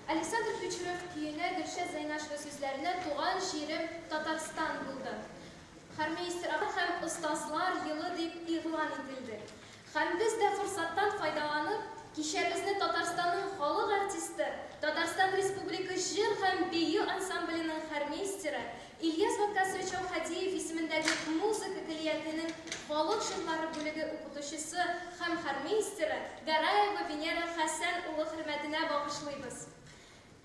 Александр Ключерев көенә, Гөлшат Зәйнашева сүзләренә Туган җирем Татарстан булды. Хормейстер һәм остазлар елы дип игълан ителде. Һәм без дә форсаттан файдаланып, кичәбезне Татарстанның халык артисты, Татарстан Республика җыр һәм бию ансамбленең хормейстеры, Ильяс Ваккасович Әүхәдиев исемендәге музыка көллиятенең халык җырлары бүлеге укытучысы һәм хормейстеры Гараева Венера Хәсән улы хөрмәтенә багышлыйбыз.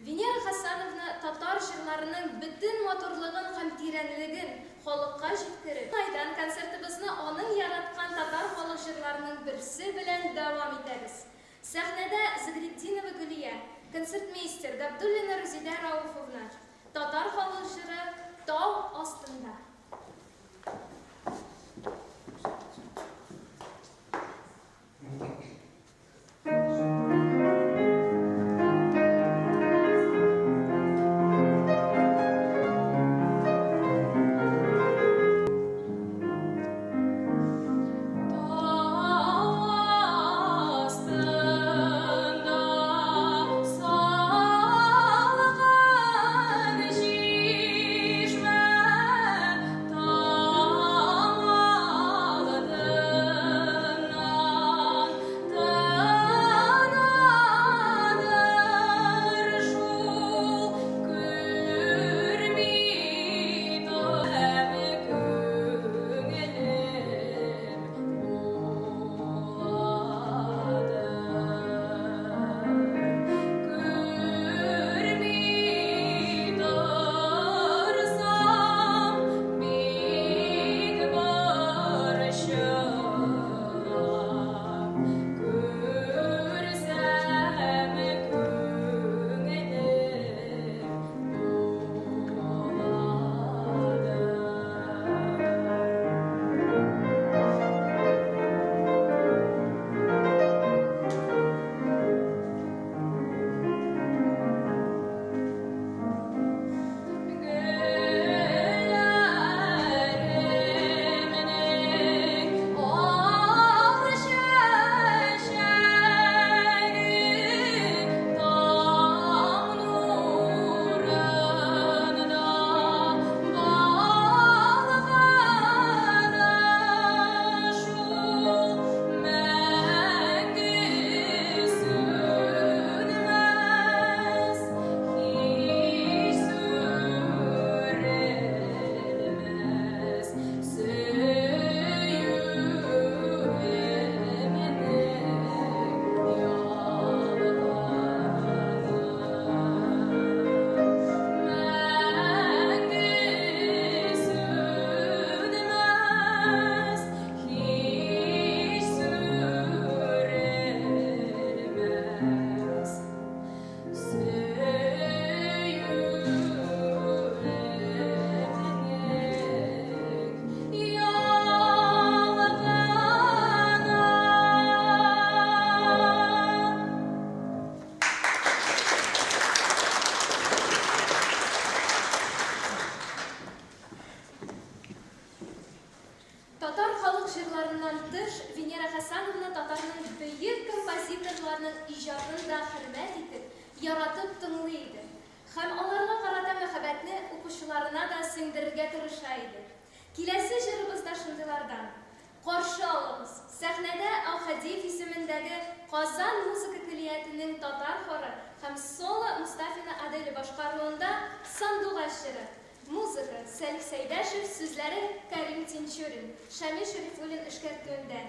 Венера Хәсәновна татар җырларының бөтен матурлыгын һәм тирәнлеген халыкка җиткереп, уңайдан концертыбызны аның яраткан татар халык җырларының берсе белән дәвам итәбез. Сәхнәдә Загретдинова Гөлия, концертмейстер Габдуллина Рузидә Рауфовна, татар халык җыры Тау астында. Татар халык җырларыннан тыш, Венера Хәсәновна татарның бөек композиторларының иҗатын да хөрмәт итеп, яратып тыңлый иде. Һәм аларга карата мәхәббәтне укучыларына да сеңдерергә тырыша иде. Киләсе җырыбыз да шундыйлардан. Каршы алыгыз, сәхнәдә Әүхәдиев исемендәге Казан музыка көллиятенең татар хоры һәм соло Мостафина Аделя башкаруында Сандугач җыры. Музыка, Сәлих Сәйдәшев, сүзләре, Кәрим Тинчурин, Шамил Шәрифуллин эшкәртүендә.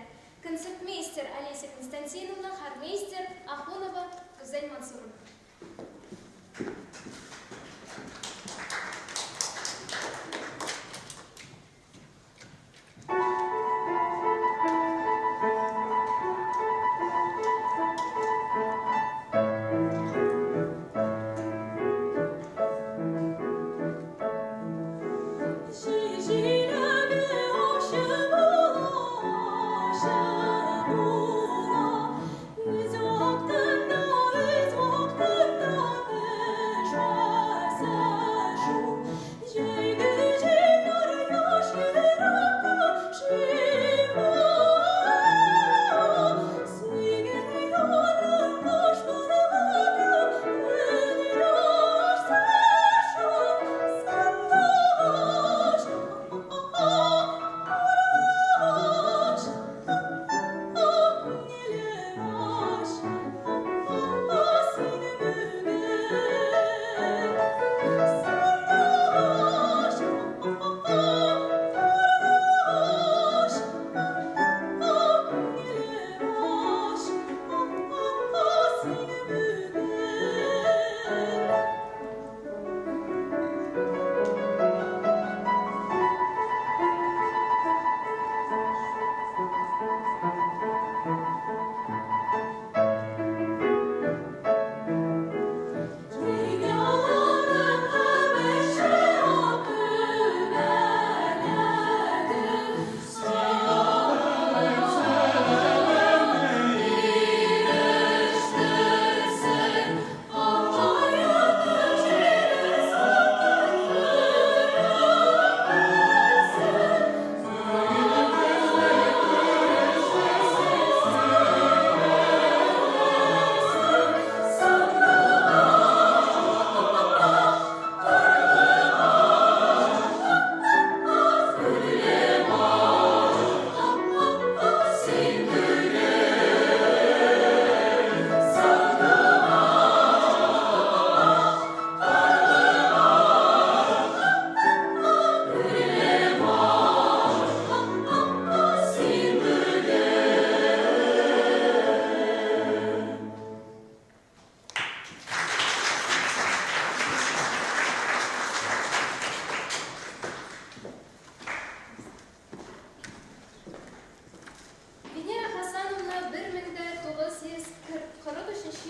Концертмейстер, Олеся Константиновна, хормейстер, Ахунова Гүзәл Мансуровна.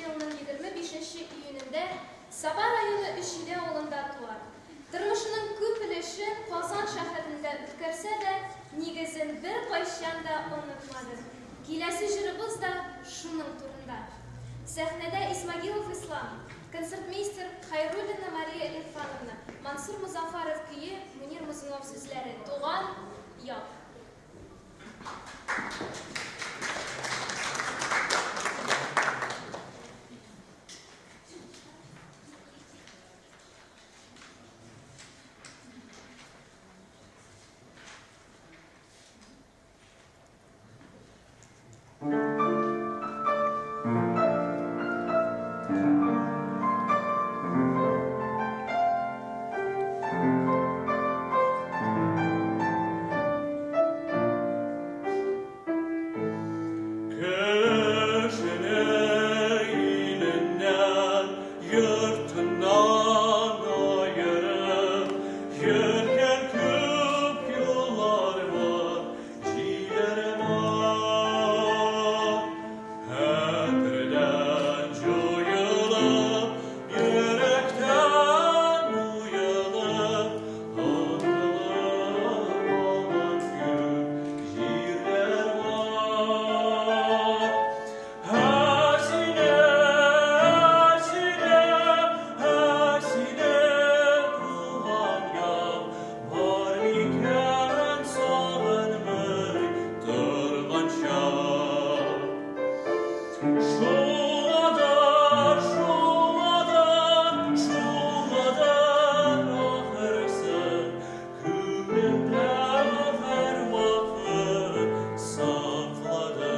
елның 25 нче июнендә Саба районы Өчиле авылында туа. Тормышының күп өлешен Казан шәһәрендә үткәрсә дә, нигезен беркайчан да онытмады. Киләсе җырыбыз да шуның турында. Сәхнәдә Исмагилов Ислам, концертмейстер Хәйруллина Мария Ирфановна, Мансур Мозаффаров көе, Мөнир Мозунов сүзләре, Туган як. Кешене иленнән, йортыннан аерып, йөргән күп юллар бар, җилләр бар. Хәтердән җуелып, йөрәктән уелып, онытылып калган күп җирләр бар. Ә сине, ә сине, ә сине, туган як, бар микән сагынмый торган чак? Шуңадыр, шуңадыр, шуңадыр ахырсы, күңелемдә һәрвакыт сакладым.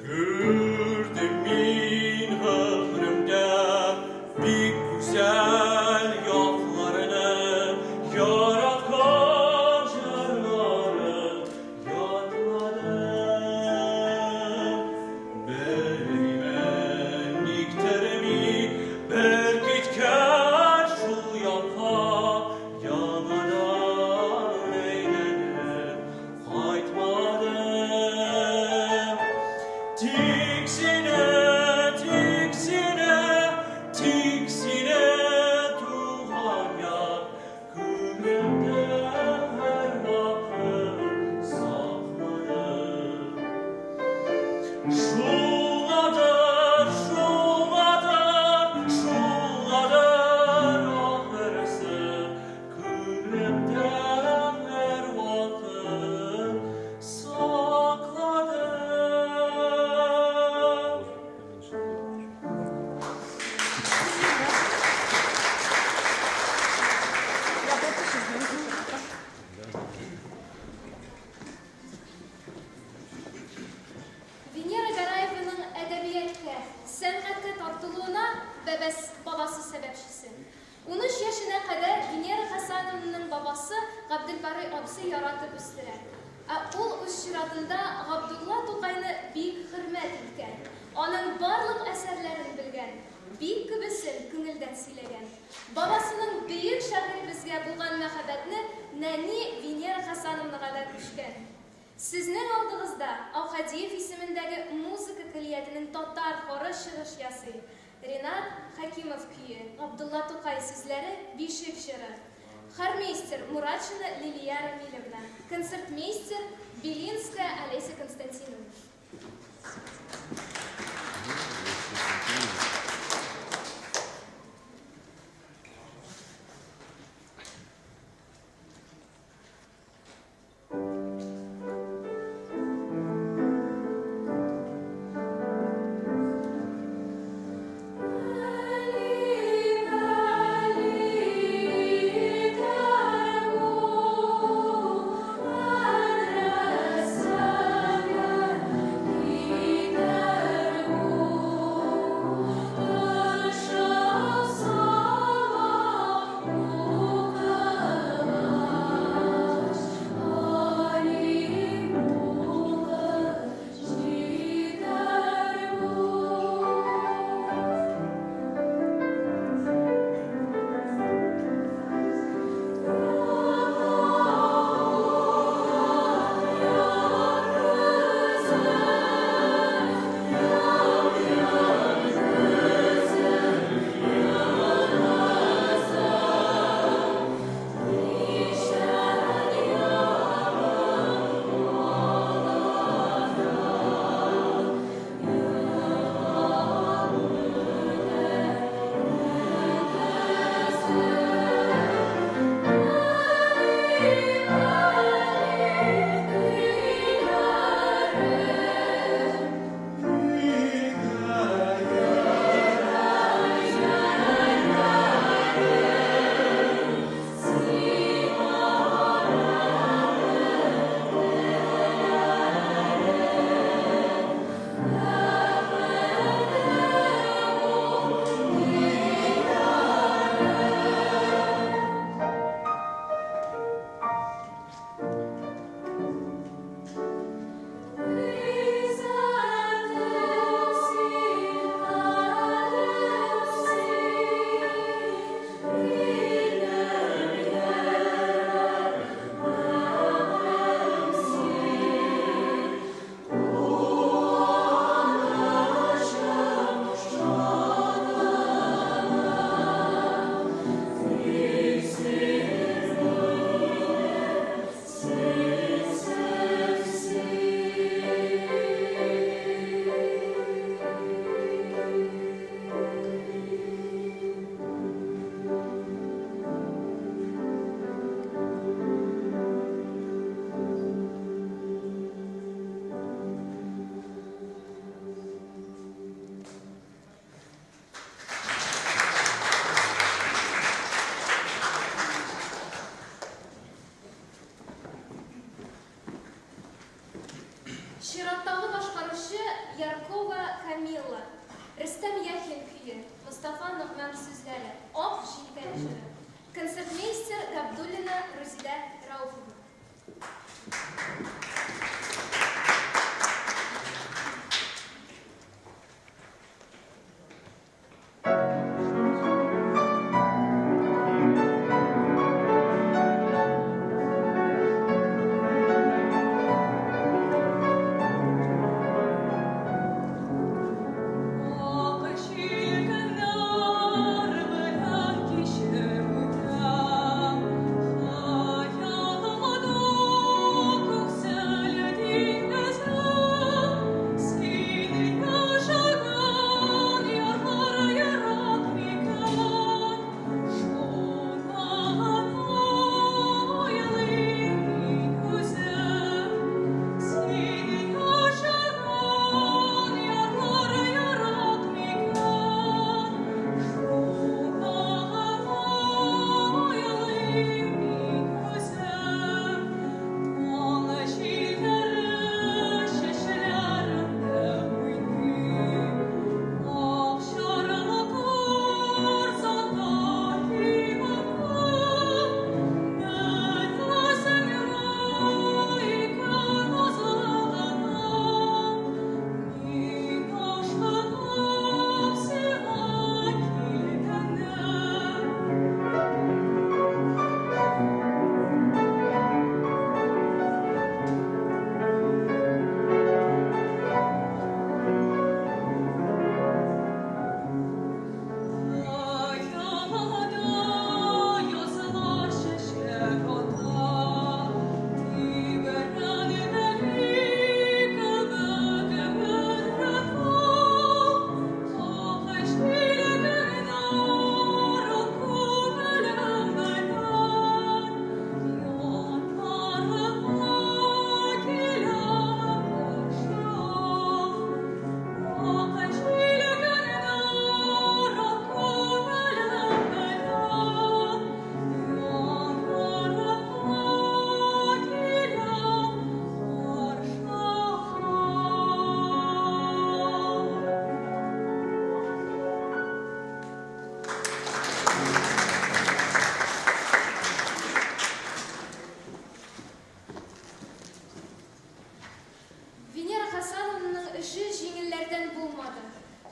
Күрдем мин гомеремдә бик гүзәл якларны, яраткан җырларын ятладым. Белмимен, никтер мин бер киткән шул якка яңадан әйләнеп кайтмадым. Тик сине, тик сине, тик сине, туган як, күңелемдә һәрвакыт сакладым. Шуңадыр, шуңадыр, шуңадыр ахырсы, күңелемдә һәрвакыт сакладым. Я подпишу. Венера Гараеваның әдәбиятка, сәнгатькә тартылуына бәбәс, бабасы сәбәпчесе. 13 яшенә кадәр Венера Хәсәновнаның бабасы Габделбарый абзый яратып үстерә. Ә ул үз чиратында Габдулла Тукайны бик хөрмәт иткән, аның барлык әсәрләрен белгән, бик күбесен күңелдән сөйләгән. Бабасының бөек шагыйребезгә булган мәхәббәтне нәни Венера Хәсәновнага да күчкән. Сезнең алдыгызда Әүхәдиев исемендәге музыка көллиятенең татар хоры чыгыш ясый. Ренат Хәкимов көе, Габдулла Тукай сүзләре, Бишек җыры. Хормейстер, Муратшина Лилия Рамилевна. Концертмейстер, Белинская Олеся Константиновна.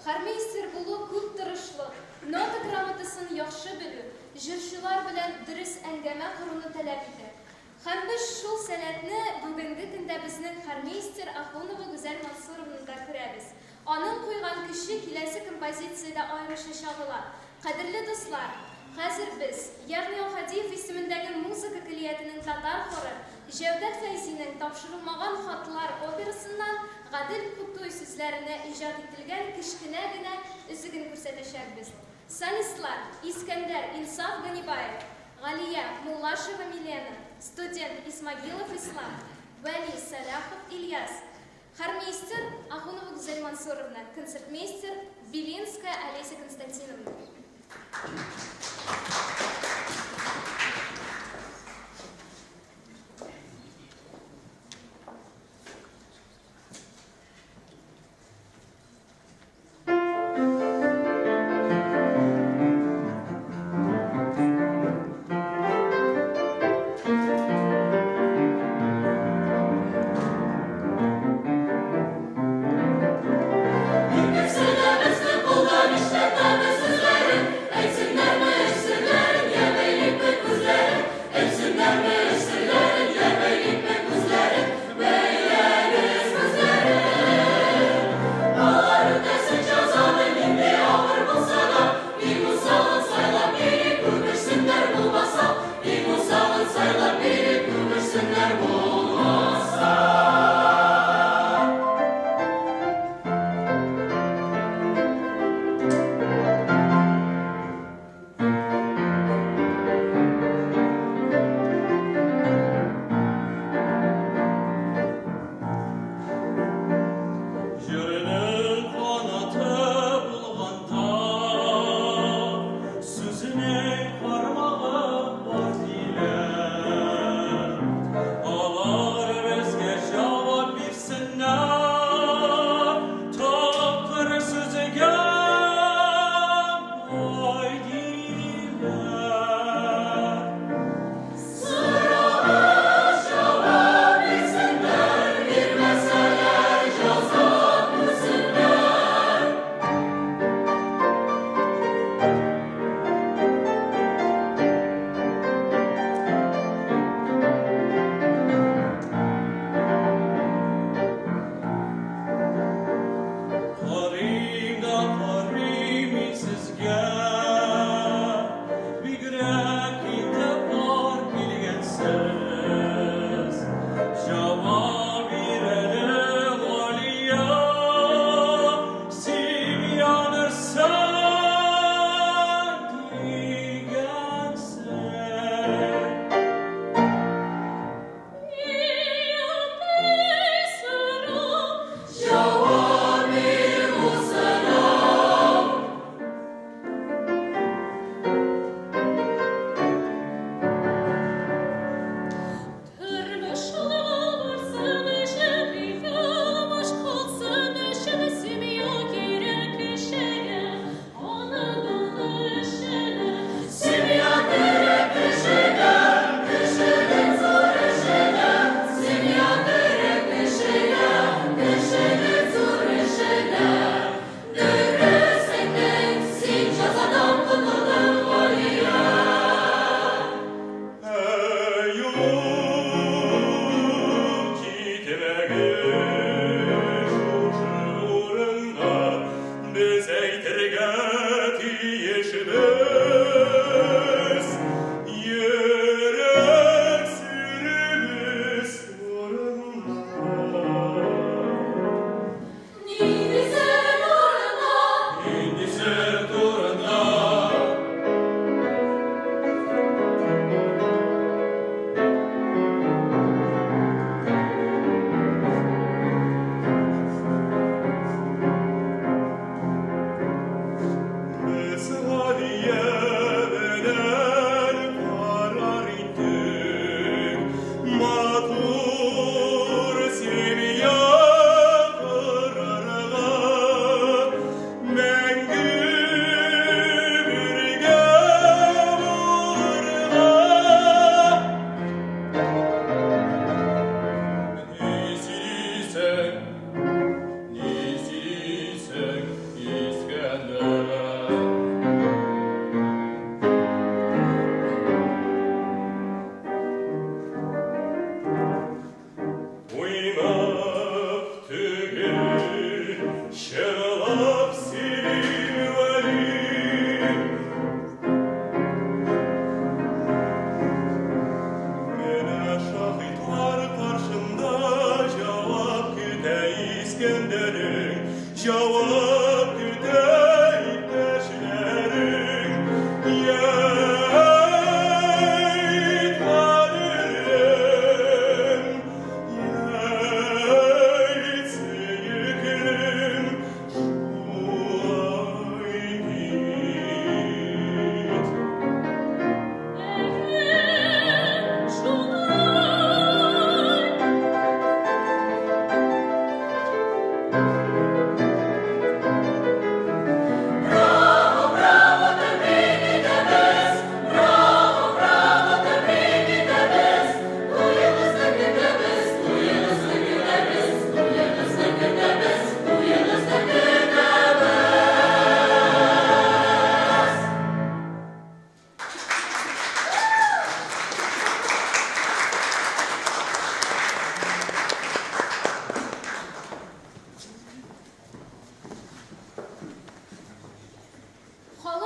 Хормейстер булу күп тырышлык, нота грамотасын яхшы белү, җырчылар белән дөрес әңгәмә коруны таләп итә. Һәм без шул сәләтне бүгенге көндә безнең хормейстер Ахунова Гүзәл Мансуровнада күрәбез. Аның куйган көче киләсе композициядә аеруча чагыла. Кадерле дуслар, хәзер без, ягъни Әүхәдиев исемендәге музыка көллиятенең татар хоры, Җәүдәт Фәйзинең Тапшырылмаган хатлар операсыннан Гадел Кутуй сүзләренә иҗат ителгән кечкенә генә өзеген күрсәтәчәкбез. Солистлар, Искәндәр Инсаф Ганибаев, Галия Муллашева Милена, студент Исмагилов Ислам, Вәли Сәлахов Ильяс, хормейстер Ахунова Гүзәл Мансуровна, концертмейстер Белинская Олеся Константиновна. Җырның канаты булганда, сүзнең кармагы бар диләр. Алар безгә җавап бирсеннәр, тапкыр сүзгә бай диләр. Карыйм да карыйм мин сезгә, бигрәк инде пар килгәнсез. Җавап бир әле, Галия, син янырсың дигәнсең. Әюк китмәгез шушы урында, без әйтергә тиешбез. Йөрәк серебез урында. Инде сер турында.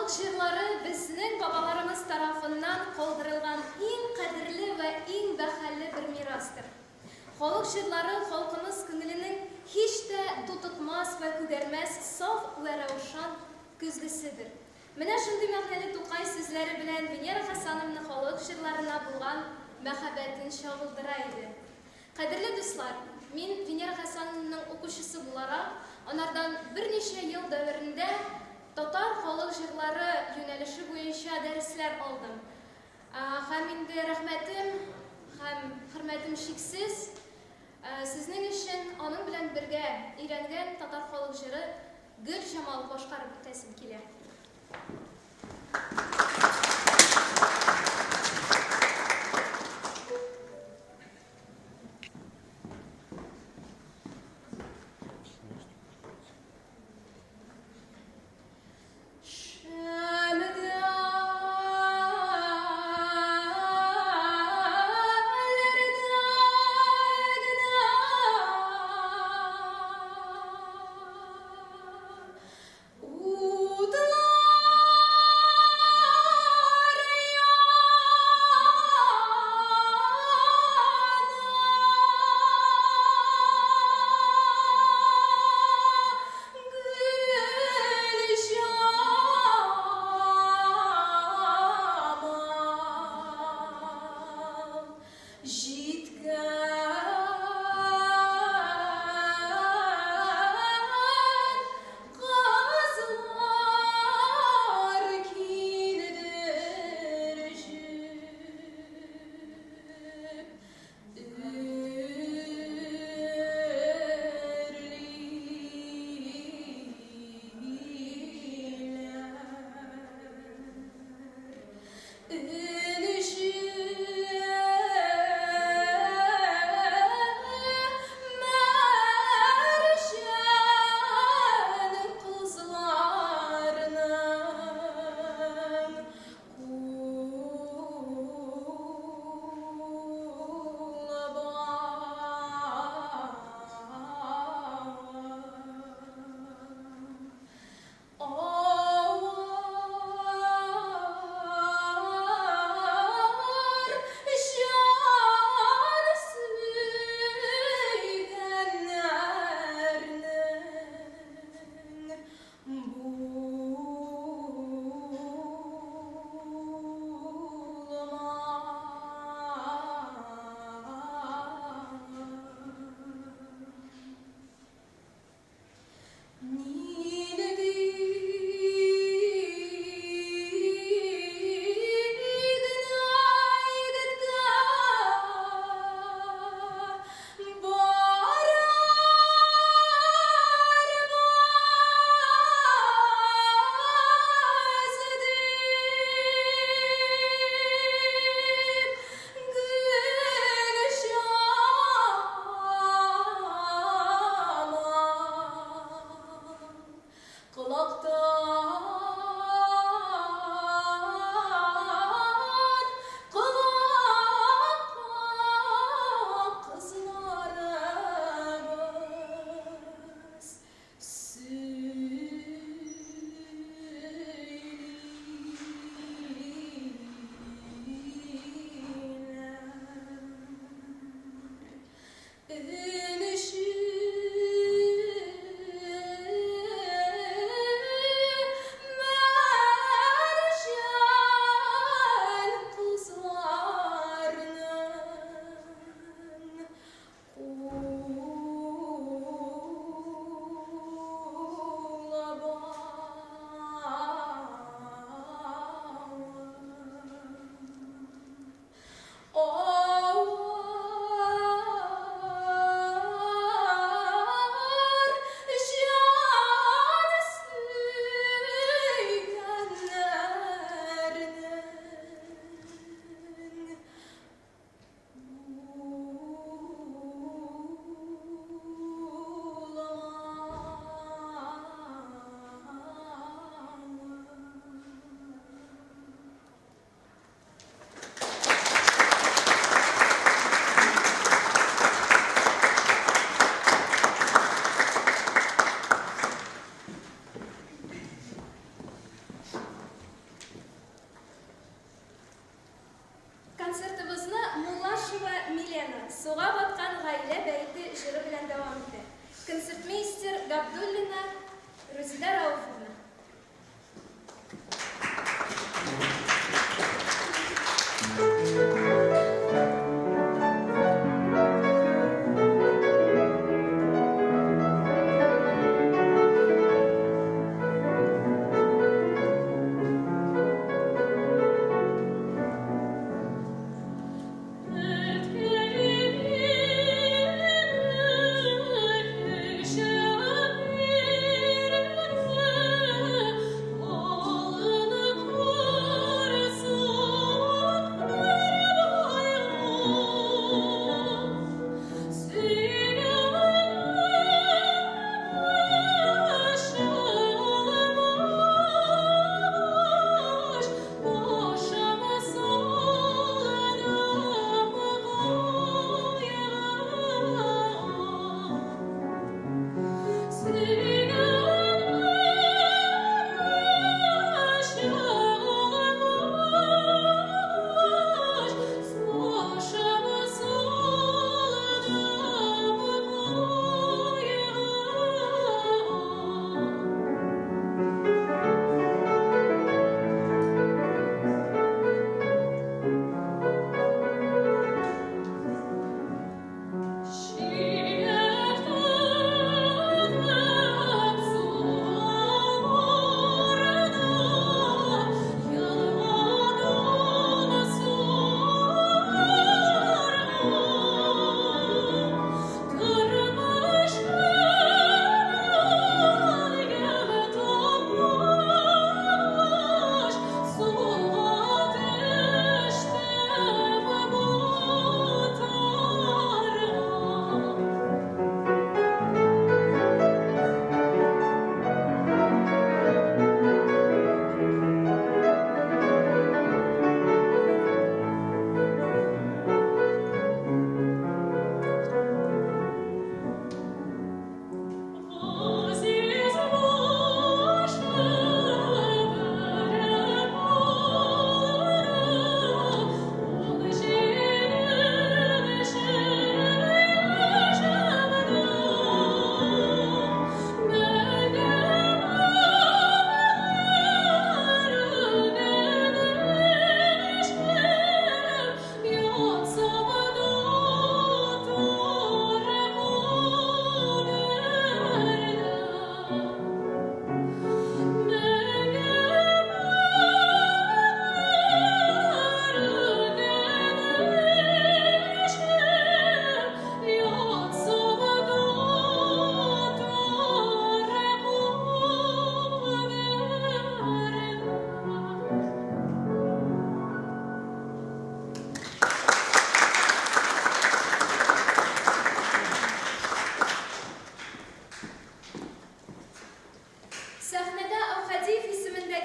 Халык җырлары безнең бабаларымыз тарафыннан калдырылган иң кадерле вә иң бәһале бер мирастыр. Халык җырлары халкымыз күңеленең һич тә тутыкмас вә күгәрмәс саф вә раушан көзгеседер. Менә шундый мәгънәле Тукай сүзләре белән Венера Хәсановна халык җырларына булган мәхәббәтен чагылдыра иде. Кадерле дуслар, мин Венера Хәсановнаның укучысы буларак, анардан берничә ел дәверендә татар халык җырлары юнәлеше буенча дәресләр алдым. Һәм инде рәхмәтем һәм хөрмәтем чиксез. Сезнең өчен аның белән бергә өйрәнгән татар халык җыры Гөлҗамал башкарып үтәсем килә.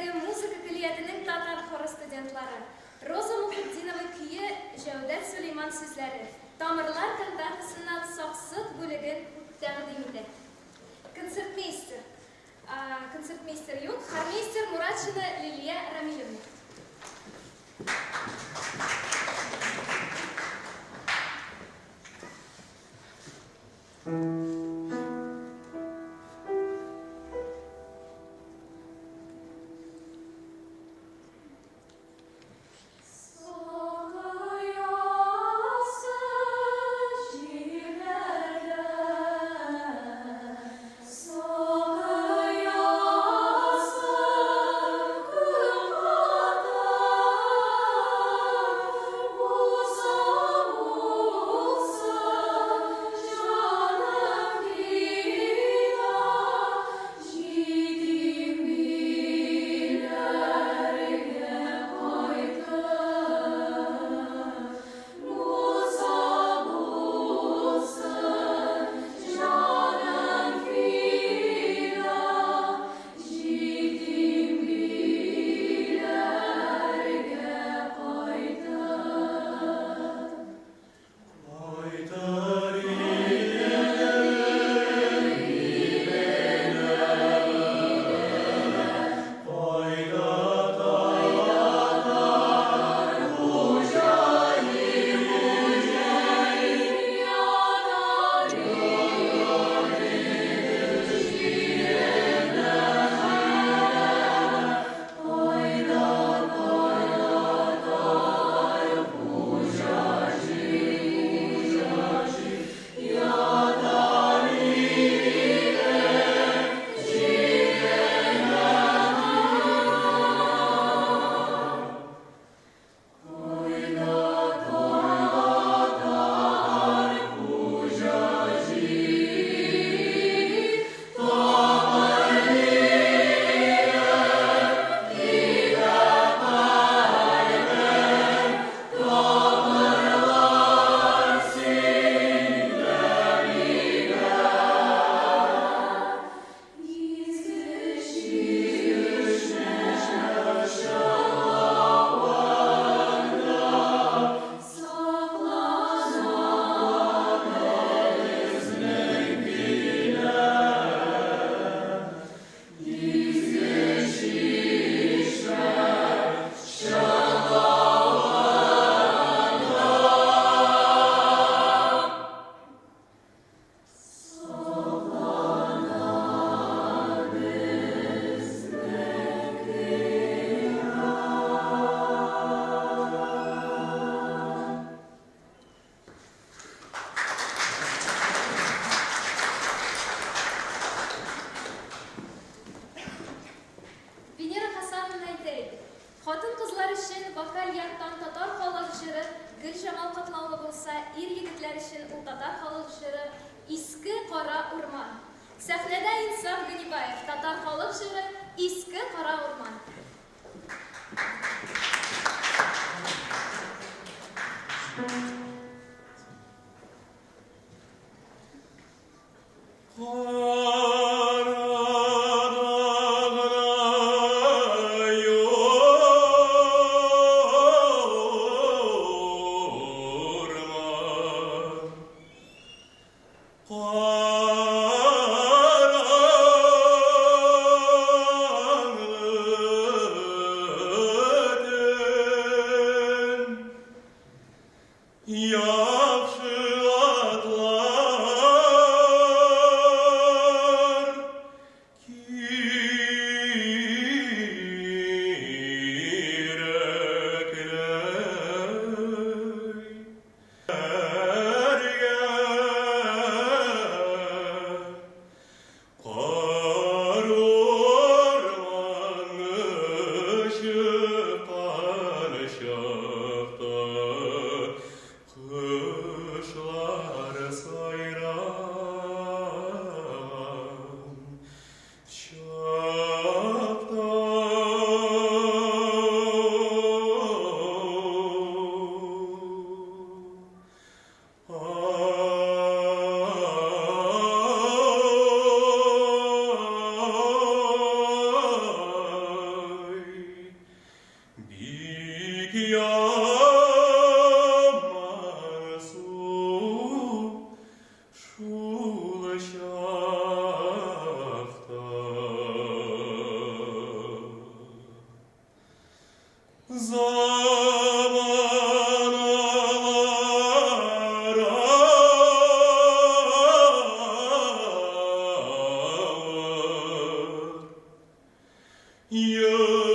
исемендәге музыка көллиятенең татар хоры студентлары. Роза Мухетдинова көе, Җәүдәт Сөләйман сүзләре, Тамырлар кантатасыннан Саксык бүлеген тәкъдим итә. Концертмейстер, концертмейстер юк, хормейстер Муратшина Лилия Рамилевна. Венера Хасановна әйтә иде, Хатын-кызлар өчен вокаль яктан татар халык җыры Гөлҗамал катлаулы булса, ир-егетләр өчен ул татар халык җыры Иске кара урман. Сәхнәдә Инсаф Ганибаев, татар халык җыры Иске кара урман. Кара урман. Бик ямансу шул чакта. Заманалар авыр, Еллар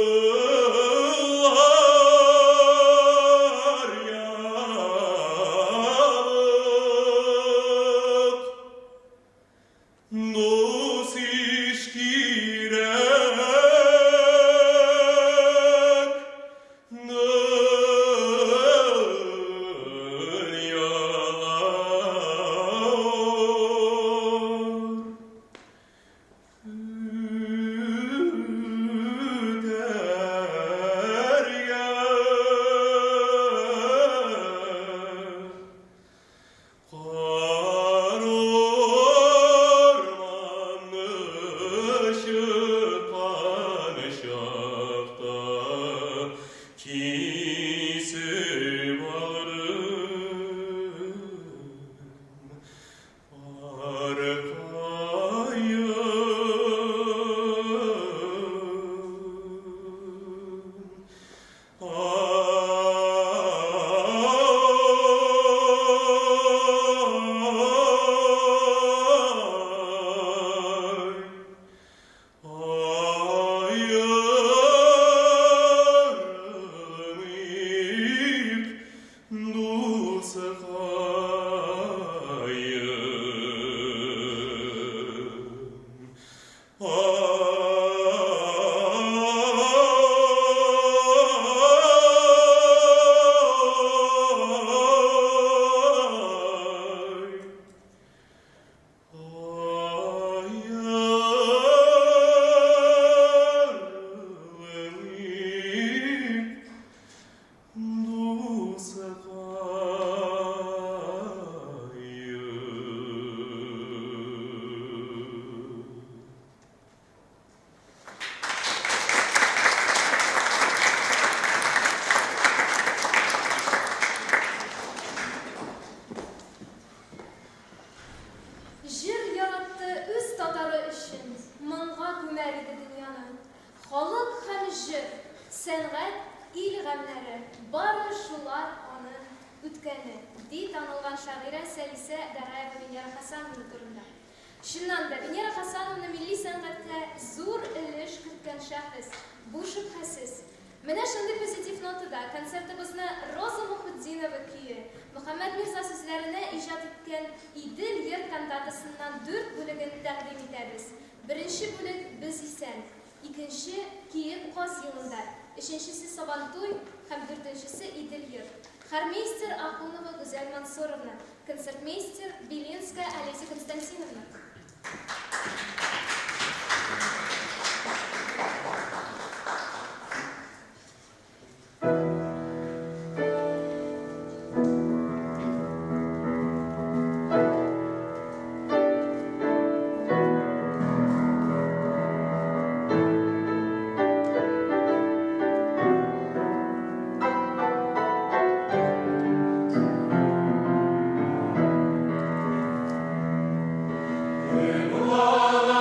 ябык, Дус-иш кирәк, Дөньялар үтәргә. Кар урманны чыккан чакта кисеп алдым аркаем. Җыр яратты үз татары өчен, моңга күмәр иде дөньяны. Халык һәм җыр, сәнгать, ил гамьнәре, бары шулар аны үткәне, ди танылган шагыйрә Сәлисә Гәрәева Венера Хәсәновна турында. Чыннан да, Венера Хәсәновна милли сәнгатькә зур өлеш керткән шәхес, бу шөбһәсез. Менә шундый позитив нотада концертыбызны Роза Мөхетдинова көе, Мөхәммәт Мирза сүзләренә иҗат иткән Идел ер кантатасыннан дүрт бүлеген тәкъдим итәбез. Беренче бүлек Без исән, икенче Киек каз юлында, өченчесе Сабантуй һәм дүртенчесе Идел ер. Хормейстер Ахунова Гүзәл Мансуровна, концертмейстер Белинская Олеся Константиновна. Ой,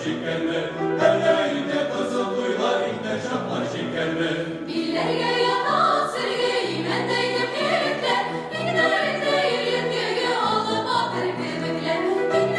Şikenme, Ellerinde kızıl kuyular, inter şaplar şikenme. Billerge yatan sirgeyi mendeydi pirikler, İnglerinde yürüyüp göğü alıp atır kemikler.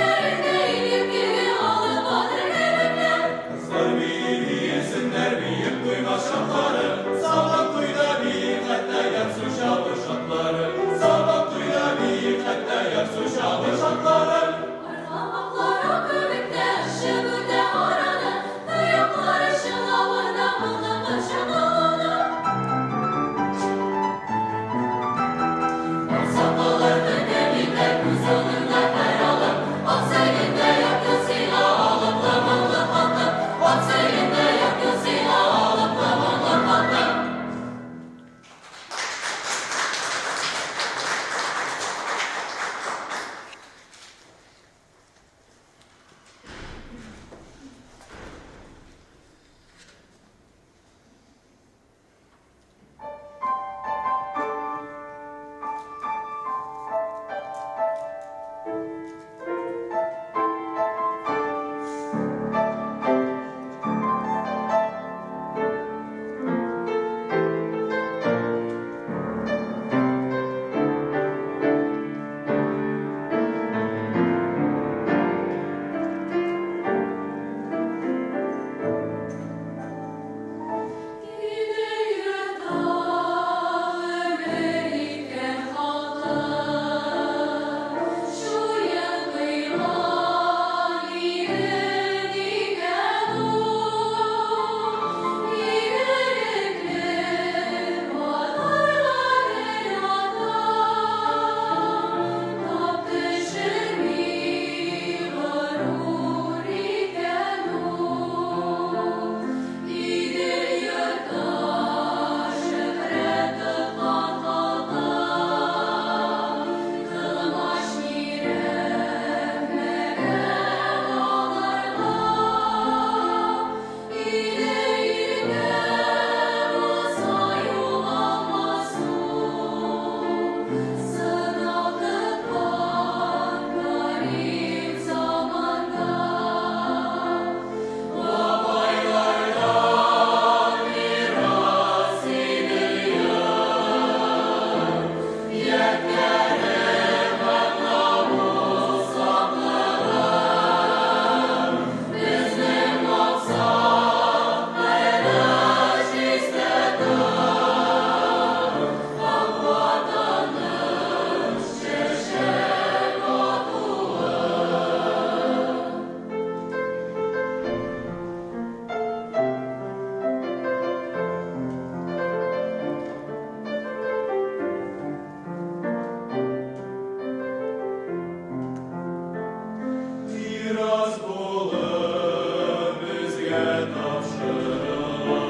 Мирас булып безгә тапшырыла.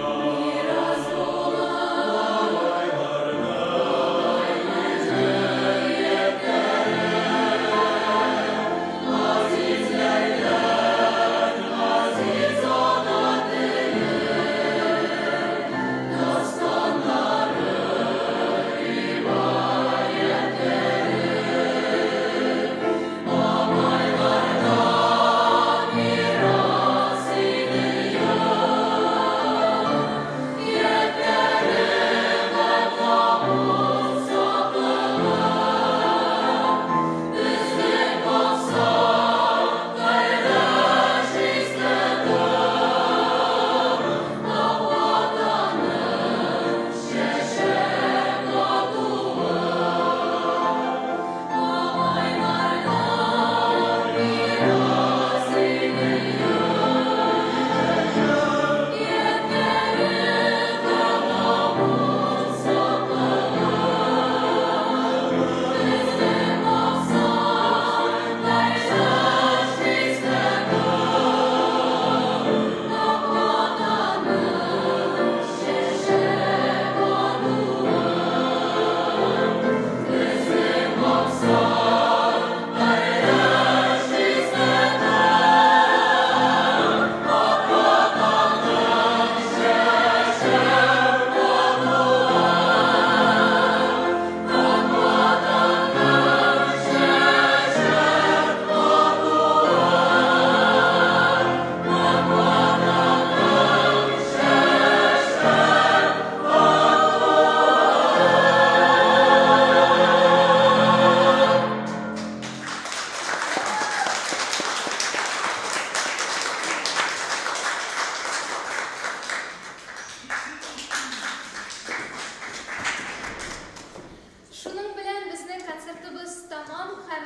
Шуның белән безнең концертыбыз тәмам һәм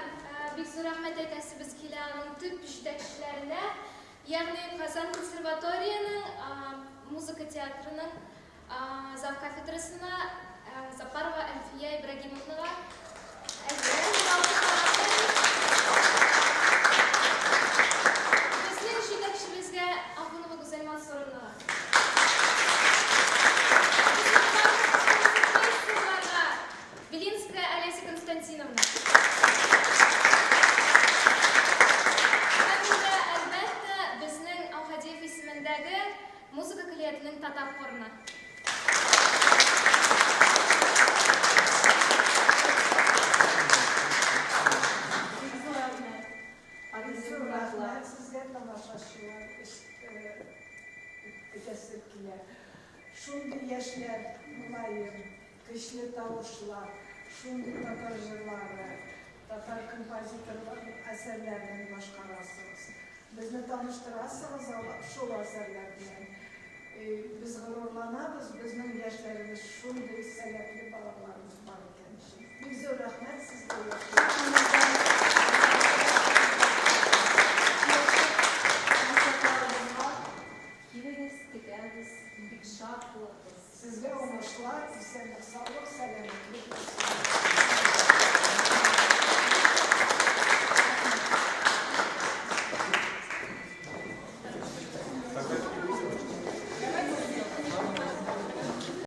бик зур рәхмәт әйтәсебез килә аның төп җитәкчеләренә, ягъни Казан консерваториянең музыка театрының зав кафедрасына Запарова Әлфия Ибрагимовнага. Әйе, алкышлар. Безнең җитәкчебезгә Ахунова Гүзәл Мансуровнага. Безнең Белинская Олеся Константиновна. Һәм инде, әлбәттә, безнең Әүхәдиев исемендәге музыка көллиятенең татар хорына. Бик зур рәхмәт. Бик зур рәхмәт сезгә, тамашачылар, әйтәсе килә. Шундый яшьләр, мөлаем, көчле тавышлар, шундый татар җырлары, татар композиторлар әсәрләрен башкарасыз. Безне таныштырасыгыз шул әсәрләр белән. Без горурланабыз, безнең яшьләребез шундый сәләтле балаларыбыз бар икән өчен. Бик зур рәхмәт сезгә, яшьләр.